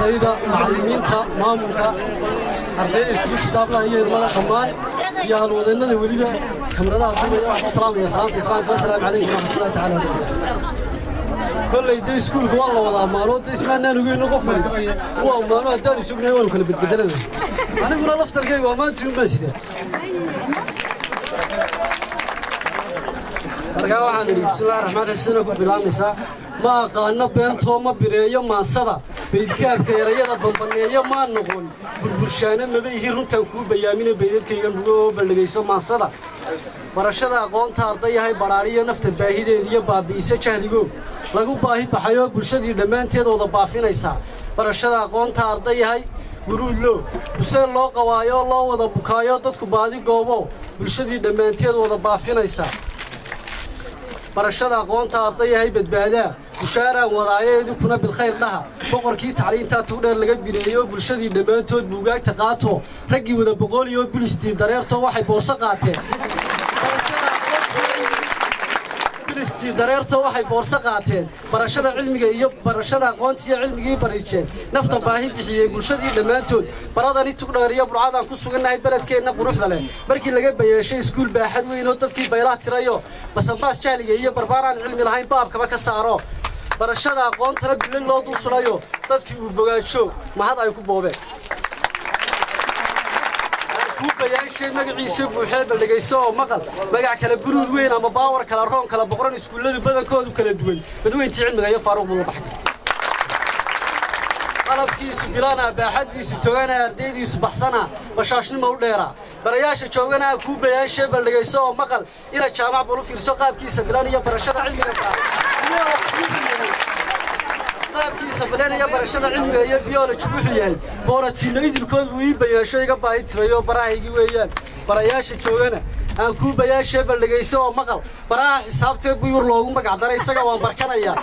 Ardayda, macallimiinta, maamulka, ardayda isugu jirta hablaha iyo ilmada dhammaan iyo halwadeennada, weliba kamaradaha duubaya, waxaan ku salaamaya salaamta islaamka: assalaamu calaykum waraxmatullahi tacaala wabarakaatu. Kolley dee iskuulka waa la wada ammaano, dee ismaanaan ogeyno, qof waliba wuu ammaano. Haddaanu isognahay waanu kala bedbedelanay. Aniguna laftarkaygu ammaantii un baan sidaa. Markaa waxaan idhi, bismillahi raxmaan raxiim, sina ku bilaabmaysaa: ma aqaano beentoo, ma bireeyo maansada, baydgaabka erayada bambaneeyo maa noqon, burburshaano maba ihi, runtaan kuu bayaamina, baydadkaygan dhugo oo baldhegayso maansada. Barashada aqoonta ardayahay badhaadhiyo nafta baahideediyo baabbi'isa jahligo lagu baahi baxayoo bulshadii dhammaanteed wada baafinaysaa. Barashada aqoonta ardayahay buruudlo buseel loo qabaayoo loo wada bukaayo, dadku baadi goobo, bulshadii dhammaanteed wada baafinaysaa. Barashada aqoonta ardayahay badbaadaa, bushaaraan wadaayo, idinkuna bilkhayr dhaha. Boqorkii tacliintaa tugdheer laga bireeyo, bulshadii dhammaantood buugaagta qaato, raggii wada boqooliyoo bilistii dareerto waxay boorso qaateen. Bilistii dareerto waxay boorso qaateen. Barashada cilmiga iyo barashada aqoontiiyo cilmigii barijeen, nafta baahi bixiyeen bulshadii dhammaantood. Baradani Tugdheer iyo Burcadaan ku sugannahay, beledkeenna quruxda leh markii laga bayeeshay iskuul baaxad weyn oo dadkii baylaha tirayo, basanbaas jahliga iyo barbaaraan cilmi lahayn baabkaba ka saaro, barashada aqoontana bilad loo dul sudhayo, dadkii uu bogaajo mahad ay ku boobeen. Kuu bayaashay magaciisa buuxee, baldhegayso oo maqal: magac kale buruud weyn ama baawar kala roon kala boqoran, iskuulladu badankoodu kala duwan, badweyntii cilmiga iyo Faaruuq buu la baxay. Qalabkiisu bilana, baaxaddiisu togana, ardaydiisu baxsana, bashaashnimo u dheera, barayaasha joogana. Kuu bayaashay, baldhegayso oo maqal: ina Jaamac bal u fiirso qaabkiisa bilan iyo barashada cilmiga, qaabkiisa bilan iyo barashada cilmiga iyo biology wuxuu yahay, booratiinno idilkood buu ii bayaasho, iga baahi tirayo barahaygii weeyaan. Barayaasha joogana aan kuu bayaashee, baldhegayso oo maqal: baraha xisaabtee Buyur loogu magac daray, isaga waan barkanayaa.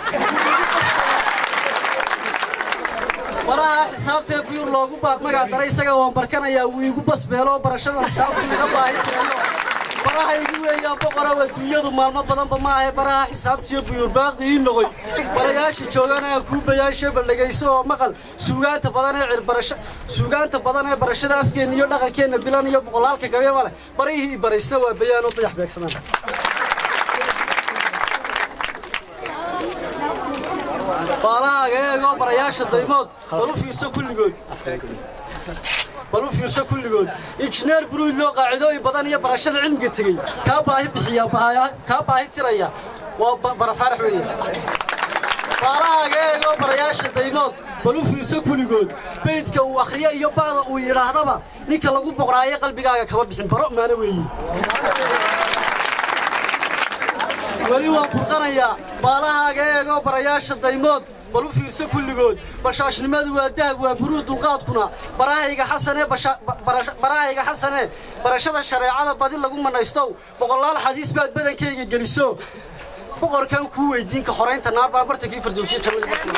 Baraha xisaabtee Buyur loogu magac daray, isaga waan barkanayaa. Wuu igu basbeelo, barashada xisaabtu iga baahi tirayo, barahaygi weeyaan. Boqorow, adduunyadu maalmo badanba ma ahe, baraha xisaabtiyo Buyur baaqi ii noqoy. Barayaasha joogana aan kuu bayaashe, baldhegayso oo maqal: suugaanta badan ee cirbarasho, suugaanta badan ee barashada afkeenna iyo dhaqankeenna bilan iyo boqolaalka gabyaba leh, barihii i baraysna waa bayaan oo dayax beegsadaan. Baalahaaga eegoo barayaasha daymood bal u fiirso kulligood, bal u fiirso kulligood. Injineer Buruud loo qaacidooyin badan iyo barashada cilmiga tegey, kaa baahi bixiya, kaa baahi tiraya waa Barafaarax weeye. Baalahaaga eegoo barayaasha daymood bal u fiirso kulligood, beydka uu akhriyo iyo ba'da uu yidhaahdaba, ninka lagu boqraayo qalbigaaga kama bixin, baro maana weeye. Weli waan burqanayaa. Baalahaaga eegoo barayaasha daymood bal u fiirso kulligood, bashaashnimadu waa dahab, waa buruud dulqaadkuna. Barahayga xasanee, barahayga xasanee barashada shareecada badi lagu manaystow, boqolaal xadiis baad badankayga geliso, boqorkan kuu weydiinka xoraynta naar baa bartankii Fardowsiya jannadii barkii.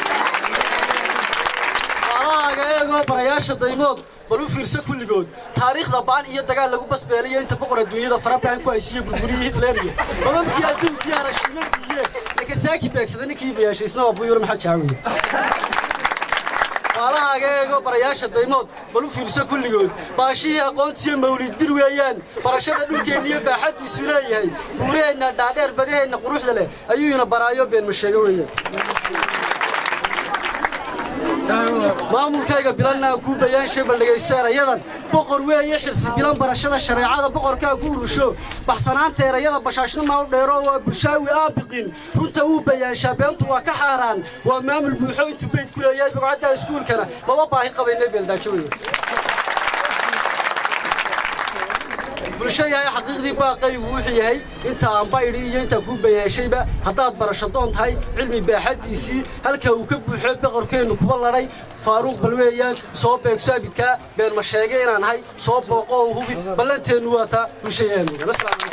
Baalahaaga eegoo barayaasha daymood bal u fiirso kulligood, taariikhda baan iyo dagaal lagu basbeelayo, inta boqor adduunyada farabaan ku haysiiyo, burburiyey Hitleeriya, bababkii adduunkii Harashiima diiye, Nakasaaki beegsada, ninkii bayaashaysna waa Buyur maxaa jaawiye. Baalahaaga eegoo barayaasha daymood bal u fiirso kulligood, baashihii aqoontiyo Mawlid Bir weeyaan, barashada dhulkeenna iyo baaxaddiisu leeyahay, buuraheenna dhaadheer, badaheenna quruxda leh ayuuna baraayo, been ma sheego weeyaan. Maamulkayga bilanna aan kuu bayaanshay, baldhegayso erayadan: boqor weeye Xirsi Bilan, barashada shareecada boqorkaa ku urusho, baxsanaanta erayada bashaashnima u dheero, waa bulshaawi aan biqin, runta wuu bayaanshaa, beentu waa ka xaaraan, waa maamul buuxo intuu beyd ku leeyahay, bogcadda iskuulkana maba baahi qabaynay, beeldaajo weeye. Bulsho yahay xaqiiqdii baaqaygu wuxuu yahay inta aanba idhi iyo intaan kuu bayaashayba, haddaad barasho doon tahay cilmi baaxaddiisii halka uu ka buuxo boqorkeennu kuba ladhay Faaruuq bal weeyaan, soo beegso abidkaa, been ma sheege inaan ahay, soo booqo oo hubi, ballanteennu waa taa. Bulsho yahay mudan, asalaamu.